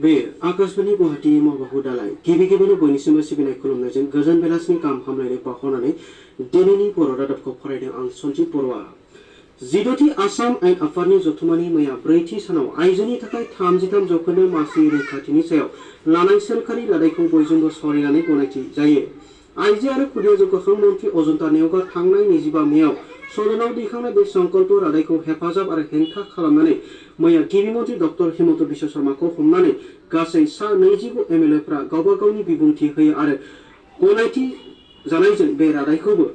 बे आकाशवाणी गुवाहाटी मावबाखौ दालाय गिबि गिबियावनो बयनिसिमबो सिबिनाय खुलुमनायजों गोजोन बेलासिनि गाहाम हामलायनाय बावहरनानै दिनैनि बर' रादाबखौ फरायदों आं सन्जित बर'आ। 14थि आसाम आयेन आफादनि जथुम्मानि मैया 4थि सानाव आइजोनि थाखाय 33 जौखोन्दो मासि रैखाथिनि सायाव लानाय सोरखारि रादायखौ बयजोंबो सावरायनानै गनायथि जायो। आइजो आरो खुदिया जौगाखां मन्थ्रि अजन्ता नेवगा थांनाय 25 मेयाव सदनाव दैखांनाय बे संकल्प रादायखौ हेफाजाब आरो हेंथा खालामनानै मैया गिबि मन्थ्रि डक्टर हिमन्त बिश्व शर्माखौ हमनानै गासै सा 29 एमएलएफ्रा गावबा गावनि बिबुंथि होयो आरो गनायथि जानायजों बे रादायखौबो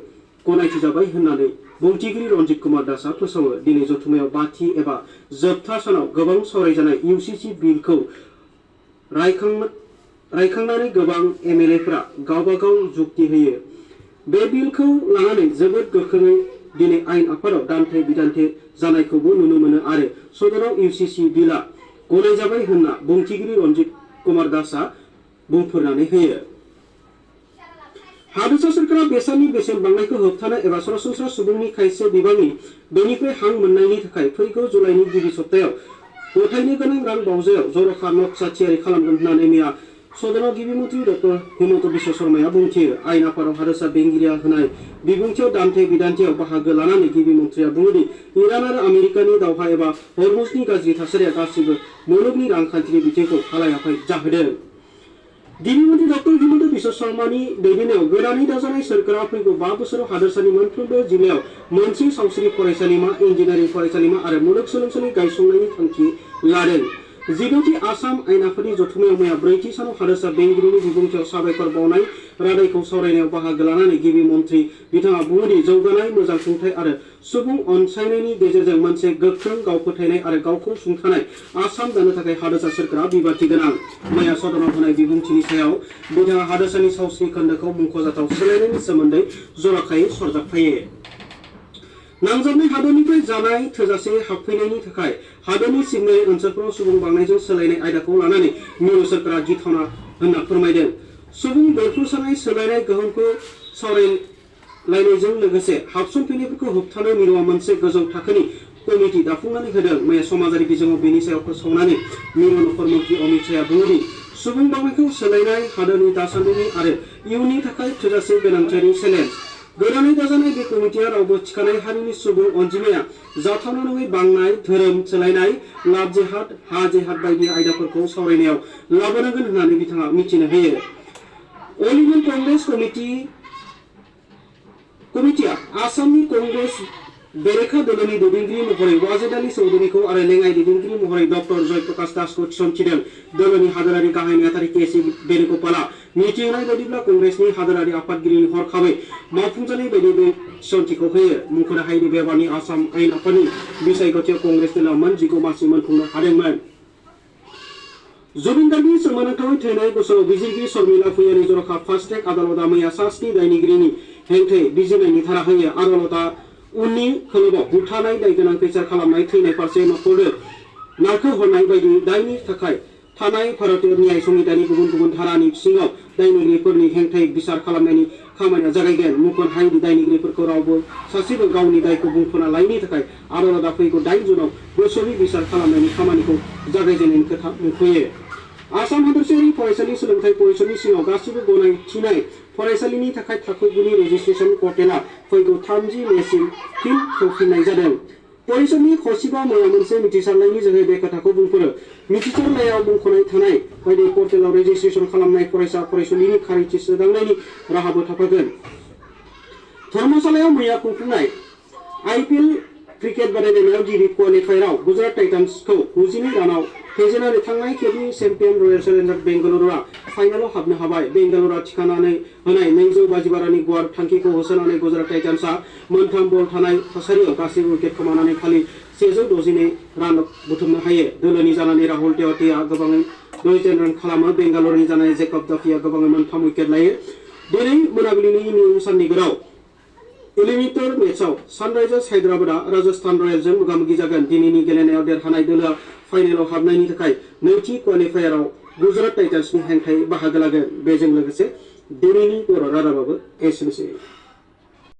गनायथि जाबाय होननानै बुंथिगिरि रन्जित कुमार दासआ फोसावो। दिनै जथुम्मायाव 5थि एबा जोबथा सानाव गोबां सावरायजानाय इउसिसि बिलखौ रायखांनानै गोबां एमएलएफ्रा गावबा गाव जुक्ति होयो। बे बिलखौ लानानै जोबोद गोख्रोङै दिनै आयेन आफादाव दान्थे बिदान्थे जानायखौबो नुनो मोनो आरो सदनाव इउसिसि बिलआ गनायजाबाय होनना बुंथिगिरि रन्जित कुमार दासआ बुंफोरनानै होयो। हादोरसा सोरखारा बेसादनि बेसेन बांनायखौ होबथानो एबा सरासनस्रा सुबुंनि खायसे बिबांनि बेनिफ्राय हां मोननायनि थाखाय फैगौ जुलाइनि गिबि सप्तायाव गथायनो गोनां रां बावजायाव जर'खा नक्सा थियारि खालामगोन होननानै मैया सदनाव गिबि मन्थ्रि डक्टर हिमन्त बिश्व शर्माया बुंथियो। आयेन आफादाव हादोरसा बेंगिरिया होनाय बिबुंथियाव दान्थे बिदान्थेयाव बाहागो लानानै गिबि मन्थ्रिया बुङोदि इरान आरो आमेरिकानि दावहा एबा हरमुजनि गाज्रि थासारिया गासिबो मुलुगनि रांखान्थिनि बिथिंखौ हालाय-हाफाय जाहोदों। गिबि मन्थ्रि डक्टर हिमन्त बिश्व शर्मानि दैदेननायाव गोदानै दाजानाय सोरखारा फैगौ 5 बोसोराव हादोरसानि मोनफ्रोमबो जिल्लायाव मोनसे सावस्रि फरायसालिमा, इन्जिनियारिं फरायसालिमा आरो मुलुगसोलोंसालि गायसंनायनि थांखि लादों। 14थि आसाम आयेन आफादनि जथुम्मायाव मैया 4थि सानाव हादोरसा बेंगिरिनि बिबुंथियाव साबायखर बावनाय रादायखौ सावरायनायाव बाहागो लानानै गिबि मन्थ्रि बिथाङा बुङोदि जौगानाय, मोजां खुंथाय आरो सुबुं अनसायनायनि गेजेरजों मोनसे गोख्रों गाव फोथायनाय आरो गावखौ सुंथानाय आसाम दानो थाखाय हादोरसा सोरखारा बिबानथि गोनां। मैया सदनाव होनाय बिबुंथिनि सायाव बिथाङा हादोरसानि सावस्रि खोन्दोखौ मुंख'जाथाव सोलायनायनि सोमोन्दै जर'खायै सरजाबफायो। नांजाबनाय हादोरनिफ्राय जानाय थोजासे हाबफैनायनि थाखाय हादोरनि सिमनायारि ओनसोलफोराव सुबुं बांनायजों सोलायनाय आयदाखौ लानानै मिरु सोरखारा गिथावना होनना फोरमायदों। सुबुं बेरफ्रुसारनाय सोलायनाय गोहोमखौ सावरायलायनायजों लोगोसे हाबसनफैनायफोरखौ होबथानो मिरुआ मोनसे गोजौ थाखोनि कमिटि दाफुंनानै होदों। मैया समाजारि बिजोङाव बेनि सायाव फोसावनानै मिरु नखर मन्थ्रि अमित शाहआ बुङोदि सुबुं बांनायखौ सोलायनाय हादोरनि दासान्दिनि आरो इयुननि थाखाय थोजासे गोनांथियारि चेलेन्ज। गोदानै दाजानाय बे कमिटिया रावबो थिखानाय हारिनि सुबुं अनजिमाया जाथावना नङै बांनाय, धोरोम सोलायनाय, लाभ जेहाद, हा जेहाद बायदि आयदाफोरखौ सावरायनायाव लाबोनांगोन होननानै बिथाङा मिथिनो होयो। अल इंडिया कंग्रेस कमिटिया आसामनि कंग्रेस बेरेखा दोलोनि दैदेनगिरि महरै वाजेद आली चौधुरीखौ आरो लेङाइ दैदेनगिरि महरै डक्टर जयप्रकाश दासखौ थिसनथिदों। दोलोनि हादोरारि गाहाय नेहाथारि के.सि. वेणुगोपालआ मिथिहोनाय बायदिब्ला कंग्रेसनि हादोरारि आफादगिरिनि हरखाबै मावफुंजानाय बायदि बे थिसनथिखौ होयो। मुंख'नो हायोदि बेबारनि आसाम आयेन आफादनि बिसायख'थियाव कंग्रेस दलआ मोन 19 मासि मोनफुंनो हादोंमोन। जुबिन गार्गनि सोमोनांथावै थैनाय बोसोराव बिजिरगिरि शर्मिला भुयानि जर'खा फास्ट ट्रेक आदालतआ मैया सा 7 दायनिगिरिनि हेंथायै बिजिरनायनि धारा होयो। आदालतआ उननि खोलोबाव बुथारनाय, दायगोनां खैसार खालामनाय, थैनाय फारसे नखरनो नारखोहरनाय बायदि दायनि थाखाय थानाय भारतीय न्याय संहितानि गुबुन गुबुन धारानि सिङाव दायनिगिरिफोरनि हेंथायै बिसार खालामनायनि खामानिया जागायगोन। मुंख'नो हायोदि दायनिगिरिफोरखौ रावबो सासेबो गावनि दायखौ बुंफोरना लायैनि थाखाय आदालतआ फैगौ 8 जुनाव बोसोरनि बिसार खालामनायनि खामानिखौ जागायजेननायनि खोथा मुंख'यो। आसाम हादोरसायारि फरायसालि सोलोंथाइ परिषदनि सिङाव गासिबो गनायथिनाय फरायसालिनि थाखाय थाखो 9 नि रेजिस्ट्रेशन पर्टेलआ फैगौ 30 मेसिम फिन खेवफिननाय जादों। परिषदनि खसिबा मैया मोनसे मिथिसारनायनि जोहै बे खोथाखौ बुंफोरो। मिथिसारनायाव मुंख'नाय थानाय बायदि पर्टेलाव रेजिस्ट्रेशन खालामनाय फरायसा फरायसुलिनि खारिथि सोदांनायनि राहाबो थाफागोन। धर्मशालायाव मैया खुंफुंनाय आइपिएल क्रिकेट बादायलायनायाव गिबि क्वालिफायाराव गुजरात टाइटान्सखौ 92 रानाव फेजेननानै थांनाय खेबनि चेम्पियन रयेल चेलेन्जार बेंगालुरुआ फाइनालाव हाबनो हाबाय। बेंगालुरुआ थिखानानै होनाय 252 राननि गुवार थांखिखौ होसोनानै गुजरात टाइटान्सआ मोनथाम बल थानाय थासारियाव गासैबो उइकेट खोमानानै खालि 162 रान बुथुमनो हायो। दोलोनि जानानै राहुल तेवाटिया गोबाङै 210 रान खालामो। बेंगालुरुनि जानानै जेकब दाफिया गोबाङै 3 उइकेट लायो। दिनै मोनाबिलिनि निउ चन्डीगढ़आव एलिमिनेटर मेचआव सानराइजार्स हायद्राबादआ राजस्थान रयेल्सजों मोगा-मोगि जागोन। दिनैनि गेलेनायाव देरहानाय दोलोआ फाइनालाव हाबनायनि थाखाय नैथि क्वालिफायाराव गुजरात टाइटान्सनि हेंथायै बाहागो लागोन। बेजों लोगोसे दिनैनि बर' रादाबाबो एसेनोसै।